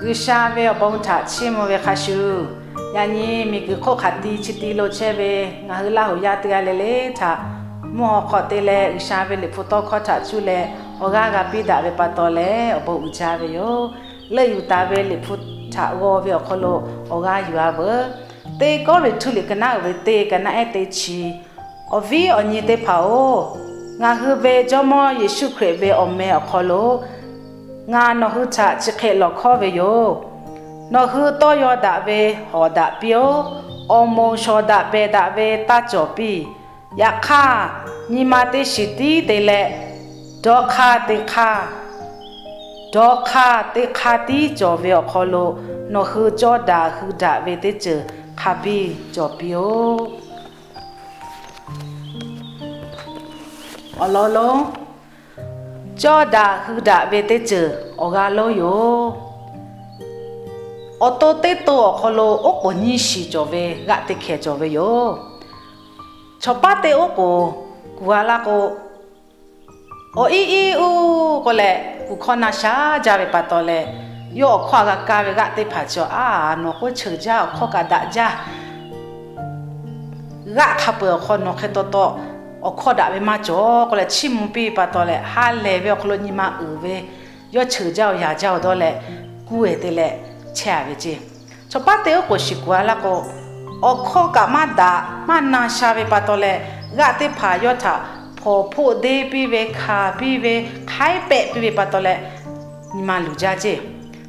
G'uiˬsha ve awˬ bon htaꞈ chiˇ mvuh ve hk'a shuˍ, yaꞈ nyi miˬguiˬ hk'oˆ hk'aˬ ti chi ti lo chehˇ ve ngaˬ hui Laˇ huˍ yaˇ teˇ g'aˇ le le htaꞈ mvuhˇ haw hk'awꞈ te leh G'uiˬsha ve liꞈ hpu tawˇ hkawˇ htaꞈ cuˇ leh awˬ g'aˇ g'a piˇ daꞈ ve pa taw leh awˬ bon uiˍ jaˇ ve yoˬ. Leuˆ yuˬ taˍ ve liꞈ hpu htaꞈ g'aw ve awˬ hk'aw lo awˬ g'aˇ yuˬ-a veuˬ. Teˇ Kawˇrenˍhtuˆ liꞈ ka naˉ uiˍ ve teˇ ka naˉ ehˉ teˇ chi, awˬ viˉ awˬ nyi teˇ hpaˍ-oˬ, ngaˬ hui ve Jawˇmawˇ Yeˍsuˆ Hkriꞈ ve awˬ meh awˬ hk'aw lo ngaˬ nawˬ hui htaꞈ chi hk'e lawˬ hkawˉ ve yoˬ. Nawˬ hui tawˇ yaw daꞈ ve hawˍ daꞈ piˇ-oˆ. Awˬ moˍ shawˍ daꞈ pehˬ daꞈ ve taˇ cawˬ piˇ. Yaꞈ hk'aˇ, nyi ma teˇ shiˍ tiˉ te leh, dawˇ hk'aˇ teˇ hk'aˇ, dawˇ hk'aˇ teˇ hk'aˇ tiˉ cawˬ ve awˬ hk'aw lo nawˬ hui cawˇ daꞈ hui daꞈ ve teˇ ceuˬ hk'a biˇ cawˬ piˇ-oˆ. Awˬ lawn lonˉ, cawˇ daꞈ hui daꞈ ve teˇ ceuˬ awˬ g'aˇ lonˉ yoˬ. Awˬ to teˇ to awˬ hk'aw lo oˉ k'oˍ nyiˇ shiˍ cawˬ ve g'aˆ teˇ hkeh cawˬ ve yoˬ. Chawˬ paˉ teˇ oˉ k'oˍ kuˬ-a laˇ k'o, awˬ iˉ iˉ uˉ k'oˆ leh kuˬ hkawˇ na sha jaˇ ve pa taw leh, yawˇ awˬ hkawˇ a g'a kaˇ ve g'aˆ teˇ hpaˍ chi a, nawˬ k'oˆ cheuˬ jaˇ, awˬ hkawˇ kaꞈ daꞈ jaˇ, g'aˆ hk'a peu-eˬ awˬ hk'aw nawˬ hk'e taw taw awˬ hkawˇ daꞈ ve maˇ cawˬ k'oˆ leh chiˇ mvuh piˇ ve pa taw leh, ha lehˬ ve awˬ hk'aw lo nyi ma uiˍ ve, yawˇ cheuˬ jaˇ-oˬ yaꞈ jaˇ-oˬ dawˇ leh, kuˇ-eˬ te leh chehˇ-a ve ceˇ. Chawˬ paˉ teˇ oˉ k'oˍ shiˍ kuˬ-a laˇ k'o, awˬ hkawˇ kaꞈ maˇ daꞈ maˇ na sha ve pa taw leh, g'aˆ teˇ hpaˍ yawˇ htaꞈ hpawnˬ hpoˆ deˇ piˇ ve, hkanˍ piˇ ve, hk'aiˉ pehˆ piˇ ve pa taw leh, nyi ma luˬ jaˇ ceˇ.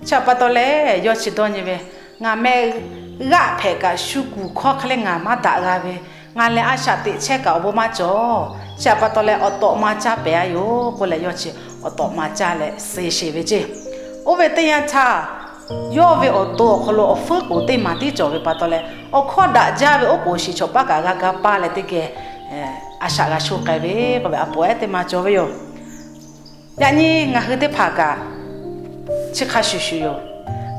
Chi pa taw leh yawˇ chi dawˇ nyi ve, Ngaˬ meh g'aˆ hpehꞈ kaꞈ shu kuˬ hkawˇ hk'e le ngaˬ maˇ daꞈ g'a ve, ngaˬ lehˬ a shaꞈ teꞈ chehˇ kaꞈ awˬ bon maˇ cawˬ. Chi pa taw leh awˬ tawꞈ ma caˇ pehˍ-a yoˬ k'oˆ leh, yawˇ chi awˬ tawꞈ ma caˇ leh suh sheˍ ve ceˇ. Oˇ ve teˇ yanˇ htaˇ, yawˇ ve awˬ to awˬ hk'aw lo awˬ fuiˉ k'oˍ teˇ maˬ tiˉ cawˬ ve pa taw leh, awˬ hkawˇ daꞈ jaˇ ve oˉ k'oˍ shiˍ chawˬ paˉ kaꞈ g'a ga paˇ leh teˇ geh a shaꞈ g'a sho k'ai ve k'oˆ ve a poˍ ehˉ teˇ ma cawˬ ve yoˬ. Yaꞈ nyi ngaˬ hui teˇ hpaˍ kaꞈ chi hk'a shuˍ shuˍ yoˬ.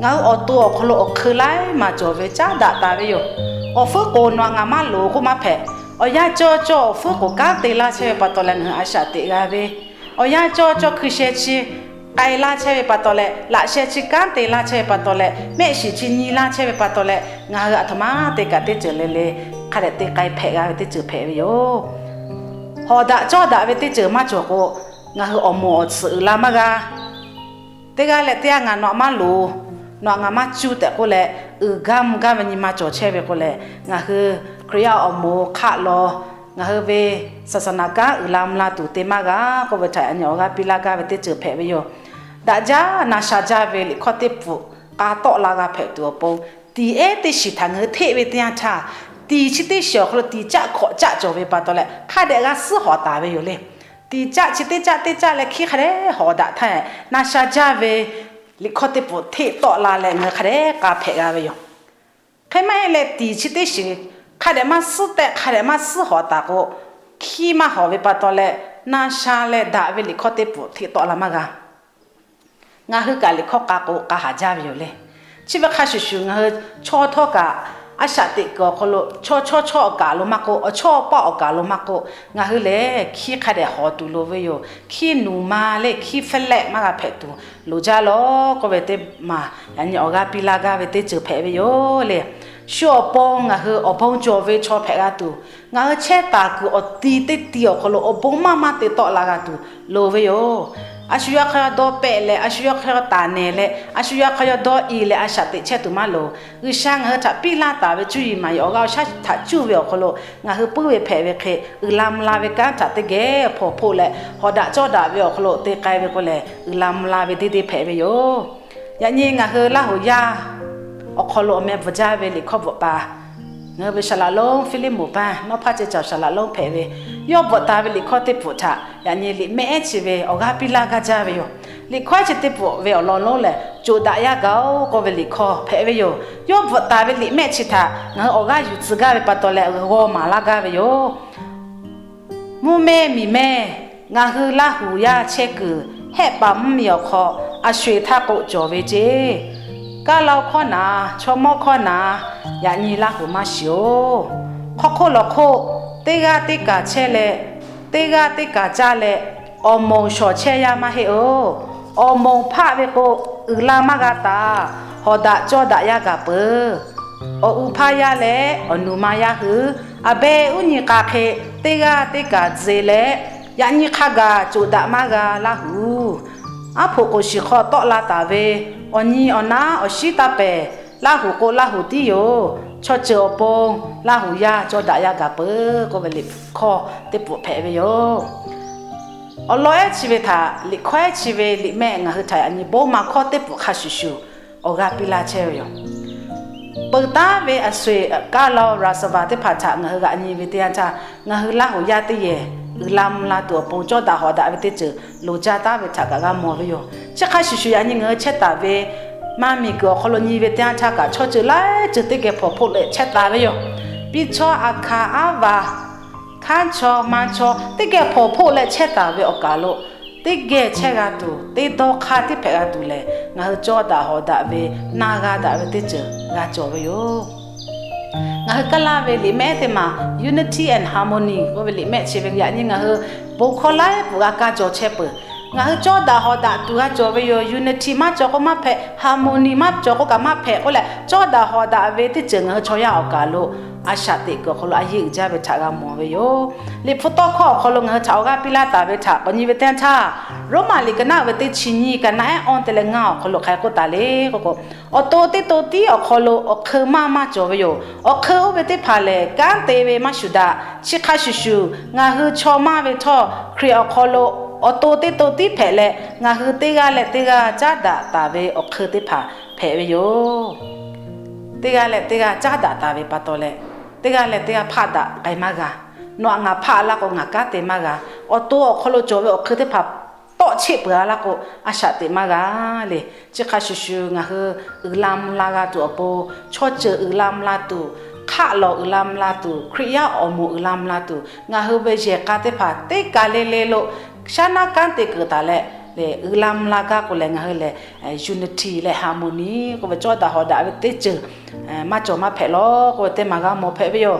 Ngaˬ hui awˬ to awˬ hk'aw lo awˬ hk'eun laiˉ maˬ cawˬ ve caˉ daꞈ taˍ ve yoˬ. Awˬ fuiˉ k'oˍ nawˬ-a ngaˬ maˇ loˍ k'oˆ maˇ hpehꞈ. Awˬ yanˇ cawˇ cawˇ awˬ fuiˉ k'oˍ kanˉ te laˇ chehˇ ve pa taw leh ngaˬ hui a shaꞈ teꞈ g'a ve, awˬ yanˇ cawˇ cawˇ hkui sheh chi k'ai laˇ chehˇ ve pa taw leh, laꞈ sheh chi kanˉ te laˇ chehˇ ve pa taw leh, mehˆ shiˍ chi nyi laˇ chehˇ ve pa taw leh, ngaˬ hui aˬ htoꞈ ma te kaꞈ teˇ ceuˬ le le hk'a dehꞈ te k'ai hpehꞈ g'a ve teˇ ceuˬ hpehꞈ ve yoˬ. Hawˍ daꞈ cawˇ daꞈ ve teˇ ceuˬ maˇ cawˬ k'o, ngaˬ hui awˬ moˍ awˬ tsuhꞈ uiˍ la maˇ g'a. Teˇ g'aˇ leh teˇ g'aˇ ngaˬ nawˬ-a maˇ loˍ, nawˬ-a ngaˬ maˇ cuˇ tehꞈ k'oˆ leh, uiˍ gaˇ mvuh gaˇ ve nyi ma cawˬ chehˇ ve k'o leh, ngaˬ hui Hkriꞈ yaˇ awˬ moˍ hk'aˆ law, ngaˬ hui ve saˍsaˍnaˍ kanˉ uiˍ la mvuh la tuˬ te maˇ g'a k'oˆ ve htaꞈ yaꞈ nyi awˬ g'aˇ piˇ laˇ gaˇ ve teˇ ceuˬ hpehꞈ ve yoˬ. Daꞈ jaˇ na sha jaˇ ve liꞈ hkawˇ teˇ pfuhꞈ k'a tawˆ la g'a hpehꞈ tuˬ awˬ pon, tiˍ ehˉ teˇ shiˍ htaꞈ ngaˬ hui hteˆ ve teˇ yanˇ htaˇ, tiˍ chi teˇ shiˍ awˬ hk'aw lo tiˍ caˆ hkawꞈ caˆ cawˬ ve pa taw leh, hk'a dehꞈ g'a suhˉ hawꞈ taˍ ve yoˬ le. Tiˍ caˆ chi teˇ caˆ teˇ caˆ leh hkiˉ hk'a dehꞈ hawꞈ daꞈ htaˇ, na sha jaˇ ve liꞈ hkawˇ teˇ pfuhꞈ hteˆ tawˆ la leh ngaˬ hui hk'a dehꞈ k'a hpehꞈ g'a ve yoˬ. Hk'e maˇ heˆ leh, tiˍ chi teˇ shiˍ hk'a dehꞈ maˇ suhˉ tehꞈ hk'a dehꞈ maˇ suhˉ hawꞈ taˍ k'o, hkiˇ maˇ hawꞈ ve pa taw leh, na sha leh daꞈ ve liꞈ hkawˇ teˇ pfuhꞈ hteˆ tawˆ la maˇ g'a. Ngaˬ hui kaꞈ liꞈ hkawˇ k'a k'o k'a haˍ jaˇ ve yoˬ le. Chi ve hk'a shuˍ shuˍ ngaˬ hui chaw htawˇ kaꞈ a shaꞈ teꞈ kuiˬ awˬ hk'aw lo chaw chawˇ chawˇ awˬ kaˍ lo maˇ k'oˆ, awˬ chawˇ awˬ paˆ awˬ kaˍ lo maˇ k'oˆ, ngaˬ hui lehˬ hkiˇ hk'a dehꞈ hawꞈ tuˬ loˍ ve yoˬ. Hkiˇ nuˬ ma le, hkiˇ hpehˇ lehˆ maˇ g'a hpehꞈ tuˬ loˍ jaˇ lawˬ k'oˆ ve teˇ maˬ yaꞈ nyi awˬ g'aˇ piˇ laˇ gaˇ ve teˇ ceuˬ hpehꞈ ve yoˬ le. Shu awˬ pon ngaˬ hui awˬ bon cawˬ ve chaw hpehꞈ g'a tuˬ, ngaˬ hui chehˇ taˍ kuiˬ awˬ ti teˇ ti awˬ hk'aw lo awˬ bon maˇ maˇ te tawˆ la g'a tuˬ loˍ ve yoˬ. A shu yawˇ hk'a yawˇ dawˇ pehˆ leh, a shu yawˇ hk'a yawˇ taˍ nehˬ leh, a shu yawˇ hk'a yawˇ dawˇ i leh a shaꞈ teꞈ chehˇ tuˬ maˇ loˍ. G'uiˬsha ngaˬ hui htaꞈ piˇ laˇ taˍ ve cuˇ yiˍ maˍ yiˍ awˬ g'aˇ awˬ shaˉ htaꞈ cuˇ ve awˬ hk'aw lo, ngaˬ hui puiˉ ve hpehꞈ ve hk'e, uiˍ la mvuh la ve kanˉ htaꞈ teˇ geh hpawnˬ hpoˆ leh, hawˍ daꞈ cawˇ daꞈ ve awˬ hk'aw lo te k'ai ve k'o lehˬ, uiˍ la mvuh la ve deˇ deˇ hpehꞈ ve yoˬ. Yaꞈ nyi ngaˬ hui Laˇ huˍ yaˇ awˬ hk'aw lo awˬ meh bvuhˬ jaˇ ve liꞈ hkawˇ bvuhꞈ paˍ, ngaˬ hui ve Saˍ laꞈ lonˉ Hpiˇliˇmonˍ paˇ nawˉ hpaˇ ceh caˬ Saˍ laꞈ lonˉ hpehꞈ ve, yawˇ bvuhꞈ taˍ ve liꞈ hkawˇ teˇ pfuhꞈ htaꞈ yaꞈ nyi liꞈ mehˆ ehˉ chi ve awˬ g'aˇ piˇ laˇ gaˇ jaˇ ve yoˬ. Liꞈ hkawˇ ehˉ chi teˇ pfuhꞈ ve awˬ lawn lonˉ lehˬ, coˬ daꞈ yaˇ gaˬ-oˬ k'oˆ ve liꞈ hkawˇ hpehꞈ ve yoˬ. Yawˇ bvuhꞈ taˍ ve liꞈ mehˆ chi htaꞈ ngaˬ hui awˬ g'aˇ yuˬ tcuh gaˇ ve pa taw leh g'aw maˍ laˇ gaˇ ve yoˬ. Mvuhˇ mehˇ miˬ mehˇ, ngaˬ hui Laˇ huˍ yaˇ chehˇ kuiˬ, Hehˆ paˍ mvuhˇ miˬ awˬ hk'aw a sho-eˬ htaˇ k'o cawˬ ve ceˇ. Kaˇ laˇ-oˬ hkawˇ naˍ, chaw mawˇ hkawˇ naˍ, yaꞈ nyi Laˇ huˍ maˇ shiˍ-oˬ. Hk'aw hk'oˆ lawˬ hk'oˆ, teˇ g'aˇ teˇ kaˬ chehˇ leh, teˇ g'aˇ teˇ kaˬ caˇ leh, awˬ moˍ shawˍ chehˇ yaˇ maˇ heˆ-oˬ. Awˬ moˍ hpaˆ ve k'o, uiˍ la maˇ g'a taˍ. Hawˍ daꞈ cawˇ daꞈ yaˇ gaˬ peuˬ. Awˬ uˍ hpaˇ yaˇ leh awˬ nuˬ ma yaˇ hui, aˬ beh uˉ nyi k'a hk'e teˇ g'aˇ teˇ kaˬ tcuh leh, yaꞈ nyi hk'a gaˬ coꞈ daꞈ maˇ g'a Laˇ huˍ. Aˉ hpoꞈ k'oˍ shiˍ hk'aw tawˆ la taˍ ve awˬ nyi awˬ naˉ awˬ shiˉ taˇ pehˍ, Laˇ huˍ k'o Laˇ huˍ tiˉ yoˬ. Chaw ceuˬ awˬ pon Laˇ huˍ yaˇ cawˇ daꞈ yaˇ gaˬ peuˬ k'oˆ ve liꞈ hkawˇ teˇ peuꞈ hpehꞈ ve yoˬ. Awˬ lawn ehˉ chi ve htaꞈ liꞈ hkawˇ ehˉ chi ve liꞈ mehˆ ngaˬ hui htaꞈ yaꞈ nyi bon ma hkawˇ teˇ peuꞈ hk'a shuˍ shuˍ awˬ g'aˇ piˇ laˇ chehˇ ve yoˬ. Peuˬ taˉ ve aˬ sho-eˬ kaˇ law raˍsaˍvaˍ teˇ hpaˍ htaꞈ ngaˬ hui g'aꞈ nyi ve teˇ yanˇ htaˇ, ngaˬ hui Laˇ huˍ yaˇ teˇ yehˬ uiˍ la mvuh la tuˬ awˬ pon cawˇ daꞈ hawˍ daꞈ ve teˇ ceuˬ loˍ jaˇ taˉ ve htaꞈ kaꞈ g'a mawˬ ve yoˬ. Chi hk'a shuˍ shuˍ yaꞈ nyi ngaˬ hui chehˇ taˍ ve maˇ miˬ guiˬ awˬ hk'aw lo nyi ve teˇ yanˇ htaˇ kaꞈ, chaw ceuˬ laiˉ ceuˬ teˇ geh hpawnˬ hpoˆ leh chehˇ taˍ ve yoˬ. Piˇ chaw, aˬ hkanˍ, aˉ vaˬ, hkanˉ chaw, maˇ chaw teˇ geh hpawnˬ hpoˆ leh chehˇ taˍ ve awˬ kaˬ lo, teˇ geh chehˇ g'a tuˬ, teˇ dawˇ hk'aˇ tiˉ hpehꞈ g'a tuˬ lehˬ, ngaˬ hui cawˇ daꞈ hawˍ daꞈ ve, na g'a daꞈ ve teˇ ceuˬ g'a cawˬ ve yoˬ. Ngaˬ hui Kaˇlaˇ ve liꞈ mehˆ teˇ maˬ Unity and Harmony k'oˆ ve liꞈ mehˆ chi ve yaꞈ nyi ngaˬ hui bon hkawˇ laiˉ peuˬ g'a kaˇ cawˬ chehˇ peuˬ. Ngaˬ hui cawˇ daꞈ hawˍ daꞈ tuˬ g'a cawˬ ve yoˬ. Unity maˇ cawˬ k'o maˇ hpehꞈ, harmony maˇ cawˬ k'o kaꞈ maˇ hpehꞈ k'oˆ leh, cawˇ daꞈ hawˍ daꞈ ve teˇ ceuˬ ngaˬ hui chaw yaˇ awˬ kaˬ lo a shaꞈ teꞈ kuiˬ awˬ hk'aw lo a yeˇ uiˍ jaˇ ve htaꞈ g'a mawˬ ve yoˬ. Liꞈ hpu tawˇ hkawˇ awˬ hk'aw lo ngaˬ hui htaꞈ awˬ g'aˇ piˇ laˇ taˍ ve htaꞈ k'awꞈ nyi ve teˇ yanˇ htaˇ, Roˉmaꞈ liꞈ ka naˆ ve teˇ chi nyiˇ, ka naˆ ehˉ awˇ te leh ngaˇ awˬ hk'aw lo hk'aˬ hk'e k'oˆ taˍ le k'o k'o, awˬ to teˇ to tiˉ awˬ hk'aw lo awˬ hk'eun maˇ maˇ cawˬ ve yoˬ. Awˬ hk'eun oˇ ve teˇ hpaˍ lehˬ, kanˉ te ve maˇ shuˍ daꞈ. Chi hk'a shuˍ shuˍ, ngaˬ hui chaw maˇ ve htawˇ, Hkriꞈ awˬ hk'aw lo awˬ to teˇ to tiˉ hpehꞈ leh, ngaˬ hui teˇ g'aˇ leh teˇ g'aˇ caˉ daꞈ taˍ ve awˬ hk'eun teˇ hpaˍ hpehꞈ ve yoˬ. Teˇ g'aˇ leh teˇ g'aˇ caˉ daꞈ taˍ ve pa taw leh, teˇ g'aˇ leh teˇ g'aˇ hpaˆ daꞈ k'ai maˇ g'a. Nawˬ aꞈ ngaˬ hpaˆ laˇ k'o, ngaˬ kanˉ te maˇ g'a. Awˬ to awˬ hk'aw lo cawˬ ve awˬ hk'eun teˇ hpaˍ tawˆ cheˆ peuˬ a laˇ k'o, a shaꞈ teꞈ maˇ g'a le. Chi hk'a shuˍ shuˍ, ngaˬ hui uiˍ la mvuh la g'a tuˬ awˬ pon, chaw ceuˬ uiˍ la mvuh la tuˬ, hk'aˆ lawˬ uiˍ la mvuh la tuˬ, Hkriꞈ yaˇ awˬ moˍ uiˍ la mvuh la tuˬ, ngaˬ hui ve yehˬ k'a teˇ hpaˍ teˇ kaˬ le le lo shaˉ naˉ kanˉ te keunˍ taˍ leh, uiˍ la mvuh la gaˇ k'o lehˬ, ngaˬ hui lehˬ unity leh harmony k'oˆ ve cawˇ daꞈ hawˍ daꞈ ve teˇ ceuˬ maˇ cawˬ maˇ hpehꞈ lawˬ k'oˆ ve teˇ maˬ g'a mawˬ hpehꞈ ve yoˬ.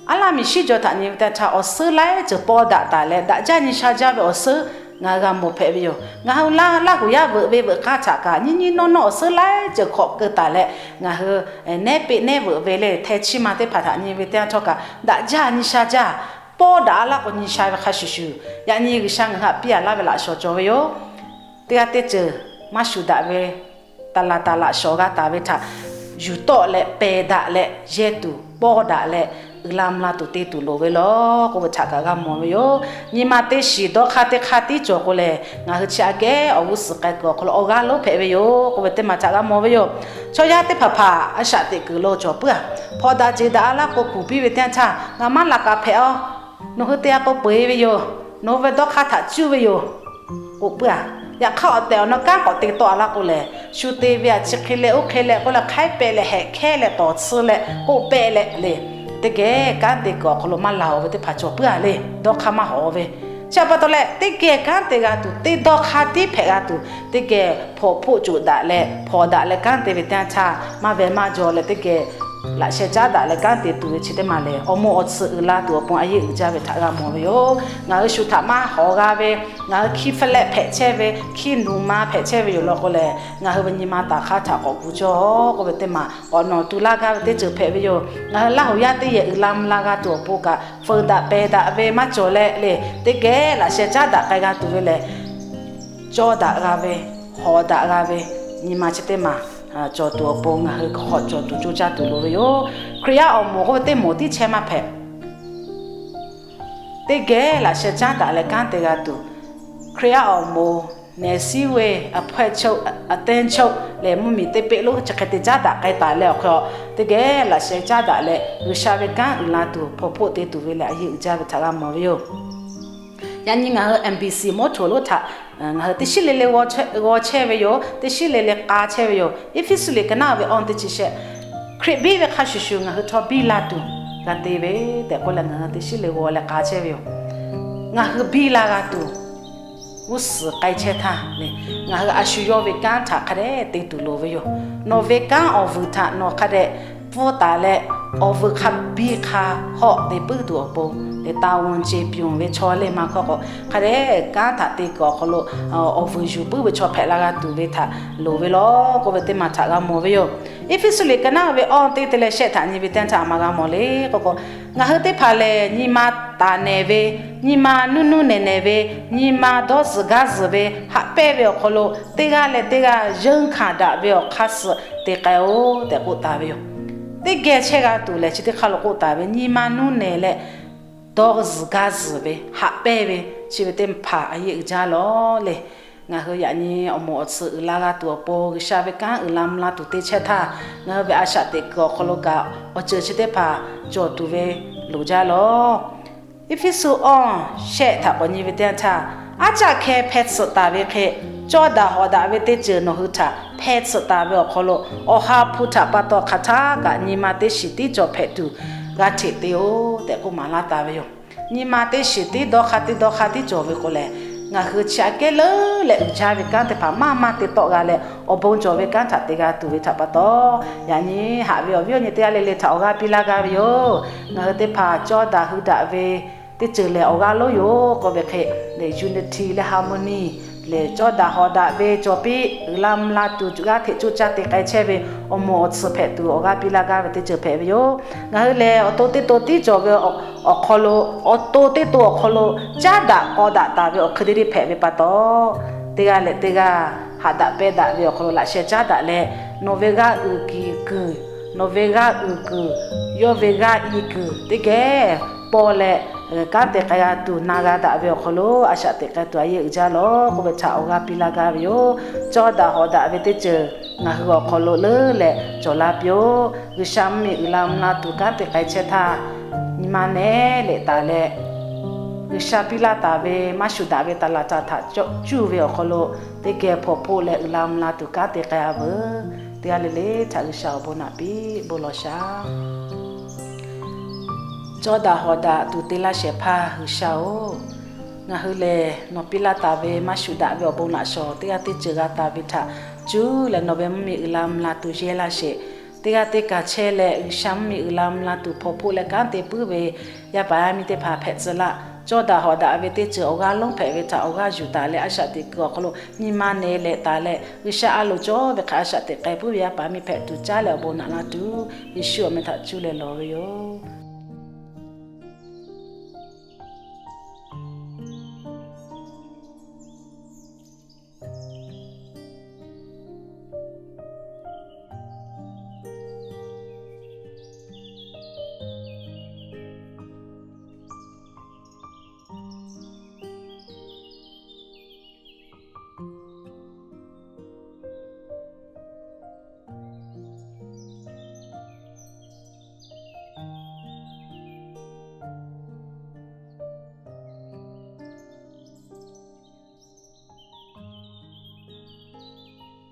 Aˉ laˇ miˬ shiˉ jaw htaꞈ nyi ve teˇ yanˇ htaˇ, awˬ suhˉ laiˉ ceuˬ paw daꞈ taˍ leh daꞈ jaˇ nyi sha jaˇ ve awˬ suhˉ ngaˬ hui g'a mawˬ hpehꞈ ve yoˬ. Ngaˬ hui Laˇ huˍ yaˇ veuꞈ ve veuꞈ k'aˇ htaꞈ kaꞈ nyiˇ nyiˇ nawˇ nawˇ awˬ suhˉ laiˉ ceuˬ hk'awꞈ keu taˍ leh, ngaˬ hui nehˉ peˆ nehˉ veuꞈ ve le hteh chiˇ ma teˇ hpaˍ htaꞈ nyi ve teˇ yanˇ htawˇ kaꞈ, daꞈ jaˇ nyi sha jaˇ, paw daꞈ laˇ k'o nyi sha ve hk'a shuˍ shuˍ, yaꞈ nyi G'uiˬsha ngaˬ hui htaꞈ piˇ a laˇ ve laꞈ shawˍ cawˬ ve yoˬ. Teˇ g'aˇ teˇ ceuˬ maˇ shuˍ daꞈ ve, taˍ laˬ taˍ laꞈ shawˍ g'a taˍ ve htaꞈ yuˬ tawˆ leh pehˬ daꞈ leh yehˇ tuˬ, paw daꞈ leh uiˍ la mvuh la tuˬ te tuˬ loˍ ve lawˬ k'oˆ ve htaꞈ kaꞈ g'a mawˬ ve yoˬ. Nyi ma teˇ shiˍ dawˇ hk'aˇ teˇ hk'aˇ tiˉ cawˬ k'o lehˬ, ngaˬ hui chi aꞈ kehˉ awˬ g'uˇ suhˍ k'ai kuiˬ awˬ hk'aw lo awˬ g'aˇ lonˉ hpehꞈ ve yoˬ k'oˆ ve teˇ maˬ htaꞈ g'a mawˬ ve yoˬ. Chaw yaˇ teˇ hpaˍ hpaˍ a shaꞈ teꞈ kuiˬ lo cawˬ puiˉ a. Hpawnˬ daꞈ jeˬ daꞈ a laˇ k'o kuˬ piˇ ve teˇ yanˇ htaˇ, ngaˬ maˇ laꞈ ka hpehꞈ a, nawˬ hui te a k'o peu eˬ ve yoˬ, nawˬ hui ve dawˇ hk'aˇ htaꞈ cuˇ ve yoˬ k'oˆ puiˉ a. Yaꞈ hk'aˇ awˬ tehˬ awˬ na kanˉ k'awꞈ te tawˆ a laˇ k'o lehˬ, shu te ve a chi hk'e leh oˇ hk'e leh k'oˆ leh hk'aiˉ pehˍ leh hehꞈ hkehˇ leh tawˍ tsuhˇ leh k'oˆ pehˍ leh le, teˇ geh kanˉ te kuiˬ awˬ hk'aw lo maˇ laˬ oˬ ve teˇ hpaˍ cawˬ puiˉ a le. Dawˇ hk'aˇ maˇ hawˍ ve, chi pa taw leh teˇ geh kanˉ te g'a tuˬ, teˇ dawˇ hk'aˇ tiˉ hpehꞈ g'a tuˬ, teˇ geh hpawnˬ hpoˆ coˬ daꞈ leh hpawnˬ daꞈ leh kanˉ te ve teˇ yanˇ htaˇ, maˇ veh maˇ jaw leh teˇ geh laꞈ sheh caˉ daꞈ leh kanˉ te tuˬ ve chi teˇ maˬ lehˬ, awˬ moˍ awˬ tsuhꞈ uiˍ la tuˬ awˬ pon a yeˇ uiˍ jaˇ ve htaꞈ g'a mawˬ ve yoˬ. Ngaˬ hui shu htaꞈ maˇ hawˍ g'a ve, ngaˬ hui hkiˇ hpfuhˇ leh hpehꞈ chehˇ ve, hkiˇ nuꞈ ma hpehꞈ chehˇ ve yoˬ law k'o lehˬ, ngaˬ hui ve nyi ma taˍ hk'aˇ htaꞈ k'awꞈ gu cawˇ k'oˆ ve teˇ maˬ k'awꞈ nawˬ tu laˇ gaˇ ve teˇ ceuˬ hpehꞈ ve yoˬ. Ngaˬ hui Laˇ huˍ yaˇ teˇ yehˬ uiˍ la mvuh la g'a tuˬ awˬ pon kaꞈ, feuˍ daꞈ pehˬ daꞈ ve maˇ cawˬ leh le, teˇ geh laꞈ sheh caˉ daꞈ k'ai g'a tuˬ ve lehˬ, cawˇ daꞈ g'a ve, hawˍ daꞈ g'a ve, nyi ma chi teˇ maˬ cawˬ tuˬ awˬ pon ngaˬ hui hk'aw cawˬ tuˬ coˇ caˇ tuˬ loˍ ve yoˬ. Hkriꞈ yaˇ awˬ moˍ k'oˆ ve teˇ moˍ tiˉ chehˇ maˇ hpehꞈ. Teˇ geh laꞈ sheh caˉ daꞈ leh kanˉ te g'a tuˬ, Hkriꞈ yaˇ awˬ moˍ နယ်စည်းဝေးအဖွဲ့ချုပ် အသင်းချုပ် lehˬ, mvuhˇmiˬ teˇ peˆ lonˉ chi hk'e te caˉ daꞈ k'ai taˍ leh awˬ hk'aw, teˇ geh laꞈ sheh caˉ daꞈ leh G'uiˬsha ve kanˉ uiˍ la tuˬ hpawnˬ hpoˆ te tuˬ ve lehˬ, a yeˇ uiˍ jaˇ ve htaꞈ g'a mawˬ ve yoˬ. Yaꞈ nyi ngaˬ hui MBC moˉ htoꞈ lonˉ htaꞈ ngaˬ hui teˇ shiˉ le le g'aw chehˇ ve yoˬ. Teˇ shiˉ le le k'a chehˇ ve yoˬ. Eˇfeˇsuꞈ liꞈ ka naˆ ve awˇ teˇ chi shehˆ, Hkriꞈ biˇ ve hk'a shuˍ shuˍ ngaˬ hui chaw biˇ la tuˬ g'a te ve tehꞈ k'oˆ leh, ngaˬ hui teˇ shiˉ le g'aw leh k'a chehˇ ve yoˬ. Ngaˬ hui biˇ la g'a tuˬ g'uˇ suhˍ k'ai chehˇ htaˇ le, ngaˬ hui a shu yawˇ ve kanˉ htaꞈ hk'a dehꞈ te tuˬ loˍ ve yoˬ. Nawˬ ve kanˉ awˬ vuiˬ htaꞈ nawˬ hk'a dehꞈ pfuhˇ taˍ leh, awˬ vuiˬ hk'a biˇ hk'a hawˆ te puiˉ tuˬ awˬ pon, te တာဝန်ကျေပွန် ve chaw lehˬ maˇ hkawˇ k'o, hk'a dehꞈ kanˉ htaꞈ te kuiˬ awˬ hk'aw lo awˬ vuiˬ yuˬ puiˉ ve chaw hpehꞈ la g'a tuˬ ve htaꞈ loˍ ve law k'oˆ ve teˇ maˬ htaꞈ g'a mawˬ ve yoˬ. Eˇfeˇsuꞈ liꞈ ka naˉ ve awˇ teˇ te leh shehˆ htaꞈ nyi ve teˇ yanˇ htaˇ a ma g'a mawˬ le k'o k'o, ngaˬ hui teˇ hpaˍ lehˬ nyi ma taˍ nehˬ ve, nyi ma nuˇ nuˇ nehˬ nehˬ ve, nyi ma dawˇ zuhˬ gaˇ zuhˬ ve haꞈ pehnˇ ve awˬ hk'aw lo teˇ g'aˇ leh teˇ g'aˇ yeunˇ hkanˍ daꞈ ve awˬ hk'aˇ suh te k'ai-oˬ tehꞈ k'oˆ taˍ ve yoˬ. Teˇ geh chehˇ g'a tuˬ lehˬ chi teˇ hk'aˇ lo k'oˆ taˍ ve, nyi ma nuˇ nehˬ leh dawˇ zuhˬ gaˇ zuhˬ ve haꞈ pehnˇ ve chi ve teˇ hpaˍ a yeˇ uiˍ jaˇ lawˬ le. Ngaˬ hui yaꞈ nyi awˬ moˍ awˬ tsuhꞈ uiˍ la g'a tuˬ awˬ pon G'uiˬsha ve kanˉ uiˍ la mvuh la tuˬ te chehˇ htaˇ, ngaˬ hui ve a shaꞈ teꞈ kuiˬ awˬ hk'aw lo kaꞈ awˬ ceuˬ chi teˇ hpaˍ cawˬ tuˬ ve loˍ jaˇ lawˬ. Eˇfeˇsuꞈ awˇ shehˆ htaꞈ k'awꞈ nyi ve teˇ yanˇ htaˇ, aˉ caˆ hkeh hpeh tsuhꞈ taˍ ve hk'e, cawˇ daꞈ hawˍ daꞈ ve teˇ ceuˬ nawˬ hui htaꞈ hpeh tsuhꞈ taˍ ve awˬ hk'aw lo, awˬ ha hpu htaꞈ pa taw hk'aˬ htaˇ kaꞈ nyi ma teˇ shiˍ tiˉ cawˬ hpehꞈ tuˬ g'a hteꞈ te-oˬ tehꞈ k'oˆ maˍ laˇ taˍ ve yoˬ. Nyi ma teˇ shiˍ tiˉ dawˇ hk'aˇ tiˉ dawˇ hk'aˇ tiˉ cawˬ ve k'o lehˬ, ngaˬ hui chi aꞈ kehˉ leuˉ leh uiˍ jaˇ ve kanˉ teˇ hpaˍ maˇ maˇ te tawˆ g'a leh, awˬ bon cawˬ ve kanˉ htaꞈ te g'a tuˬ ve htaꞈ pa taw, yaꞈ nyi haꞈ ve awˬ viˉ awˬ nyi teˇ g'aˇ le le htaꞈ awˬ g'aˇ piˇ laˇ gaˇ ve yoˬ. Ngaˬ hui teˇ hpaˍ cawˇ daꞈ hui daꞈ ve teˇ ceuˬ lehˬ awˬ g'aˇ lonˉ yoˬ k'oˆ ve hk'e, lehˬ unity leh harmony lehˬ cawˇ daꞈ hawˍ daꞈ ve cawˬ piˇ uiˍ la mvuh la tuˬ g'aˇ hteꞈ coˇ caˇ te k'ai chehˇ ve awˬ moˍ awˬ tsuhꞈ hpehꞈ tuˬ awˬ g'aˇ piˇ laˇ gaˇ ve teˇ ceuˬ hpehꞈ ve yoˬ. Ngaˬ hui lehˬ awˬ to teˇ to tiˉ cawˬ ve awˬ hk'aw lo, awˬ to teˇ to awˬ hk'aw lo caˉ daꞈ k'aw daꞈ taˍ ve awˬ hk'e te te hpehꞈ ve pa taw, teˇ g'aˇ leh teˇ g'aˇ haꞈ daꞈ pehˇ daꞈ ve awˬ hk'aw lo laꞈ sheh caˉ daꞈ leh, nawˬ ve g'aˇ uiˍ kiˬ kuiˬ, nawˬ ve g'aˇ uiˍ kuiˬ, yawˇ ve g'aˇ i kuiˬ teˇ geh pawˇ leh, kanˉ te k'ai g'a tuˬ na g'a daꞈ ve awˬ hk'aw lo a shaꞈ teꞈ k'ai tuˬ a yeˇ uiˍ jaˇ lawˬ k'oˆ ve htaꞈ awˬ g'aˇ piˇ laˇ gaˇ ve yoˬ. Cawˇ daꞈ hawˍ daꞈ ve teˇ ceuˬ ngaˬ hui awˬ hk'aw lo leuˉ leh cawˬ laˇ piˇ-oˆ. G'uiˬsha mvuhˇmiˬ uiˍ la mvuh la tuˬ kanˉ te k'ai chehˇ htaˇ, nyi ma nehˉ leh taˍ leh, G'uiˬsha piˇ laˇ taˍ ve maˇ shuˍ daꞈ ve taˍ laˍ taˍ htaꞈ cuˇ ve awˬ hk'aw lo teˇ geh hpawnˬ hpoˆ leh uiˍ la mvuh la tuˬ kanˉ te k'ai-a veuˬ. Teˇ g'aˇ le le htaꞈ G'uiˬsha awˬ bon naꞈ piˇ bon lawˬ shaˍ. Cawˇ daꞈ hawˍ daꞈ tuˬ te laˇ shehˍ hpaˇ G'uiˬsha-oˬ, ngaˬ hui lehˬ nawˬ piˇ laˇ taˍ ve maˇ shuˍ daꞈ ve awˬ bon naꞈ shawˍ teˇ g'aˇ teˇ ceuˬ g'a taˍ ve htaꞈ cuˇ leh nawˬ ve mvuhˇmiˬ uiˍ la mvuh la tuˬ yehˇ laˇ sheˍ. Teˇ g'aˇ teˇ kaˬ chehˇ leh G'uiˬsha mvuhˇmiˬ uiˍ la mvuh la tuˬ hpawnˬ hpoˆ leh kanˉ te puiˉ ve yaˇ paˍ yaˇ miˇ teˇ hpaˍ hpehꞈ tcuh laˇ. Cawˇ daꞈ hawˍ daꞈ ve teˇ ceuˬ awˬ g'aˇ lonˉ hpehꞈ ve htaꞈ awˬ g'aˇ yuˬ taˍ leh a shaꞈ teꞈ kuiˬ awˬ hk'aw lo nyi ma nehˉ leh taˍ leh G'uiˬsha a loˍ cawˇ ve hk'aˬ a shaꞈ teꞈ k'ai puiˉ ve yaˇ paˍ yaˇ miˇ hpehꞈ tuˬ caˉ leh awˬ bon naꞈ la tuˬ Yeˍsuˆ awˬ meh htaꞈ cuˇ leh lawˬ ve yoˬ.